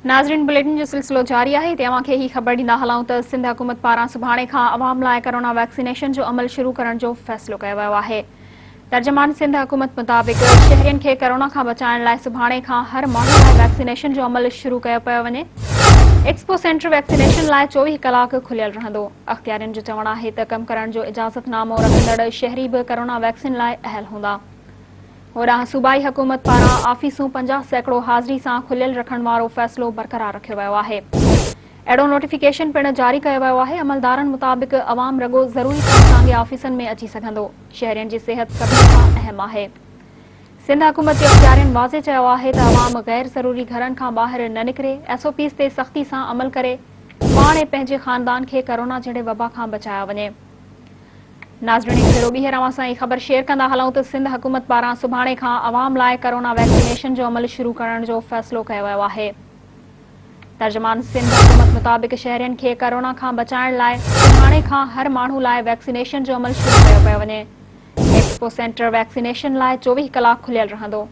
ناظرين بليٽن جو سلسلو جاري آهي هتي اوهان کي هي خبر ڏيندا هلون ته سنڌ حڪومت پاران سڀاڻي کان عوام لاء ڪرونا ويڪسينيشن جو عمل شروع ڪرڻ جو فيصلو ڪيو ويو آهي ترجمان سنڌ حڪومت مطابق شهرين کي ڪرونا کان بچائڻ لاء سڀاڻي کان هر ماڻهو لاء ويڪسينيشن جو عمل شروع ڪيو پيو وڃي. ايڪسپو سينٽر ويڪسينيشن لاء 24 ڪلاڪ کليل رهندو. اختيارين جو چوڻ آهي ته ڪم ڪرڻ جو اجازت نامو رکندڙ شهري به ڪرونا ويڪسين لاء اهل هوندا. هوڏانهن صوبائي حڪومت پاران آفيسون 50% حاضري سان کليل رکڻ وارو فيصلو برقرار رکيو ويو آهي. اهڙو نوٽيفڪيشن پڻ جاري ڪيو ويو آهي، عملدارن مطابق عوام رڳو ضروري ڪم سانگي آفيسن ۾ اچي سگهندو، شهرين جي صحت سڀني کان اهم آهي. سنڌ حڪومت جي اختيارين واضح چيو آهي ته عوام غير ضروري گهرن کان ٻاهر نه نڪري، ايس او پيز تي سختي سان عمل ڪري، پاڻ ۽ پنهنجي خاندان کي ڪرونا جهڙي وبا کان بچايو وڃي. ناظرين هڪ ڀيرو ٻيهر اوهان سان هي خبر شيئر ڪندا هلون ته سنڌ حڪومت پاران سڀاڻي کان عوام لاء ڪرونا ويڪسينيشن جو عمل شروع ڪرڻ جو فيصلو ڪيو ويو آهي. ترجمان سنڌ حڪومت مطابق شهرين کي ڪرونا کان بچائڻ لاء سڀاڻي کان هر ماڻهو لاء ويڪسينيشن جو عمل شروع ڪيو پيو وڃي. ايڪسپو سينٽر ويڪسينيشن لاء 24 ڪلاڪ کليل رهندو.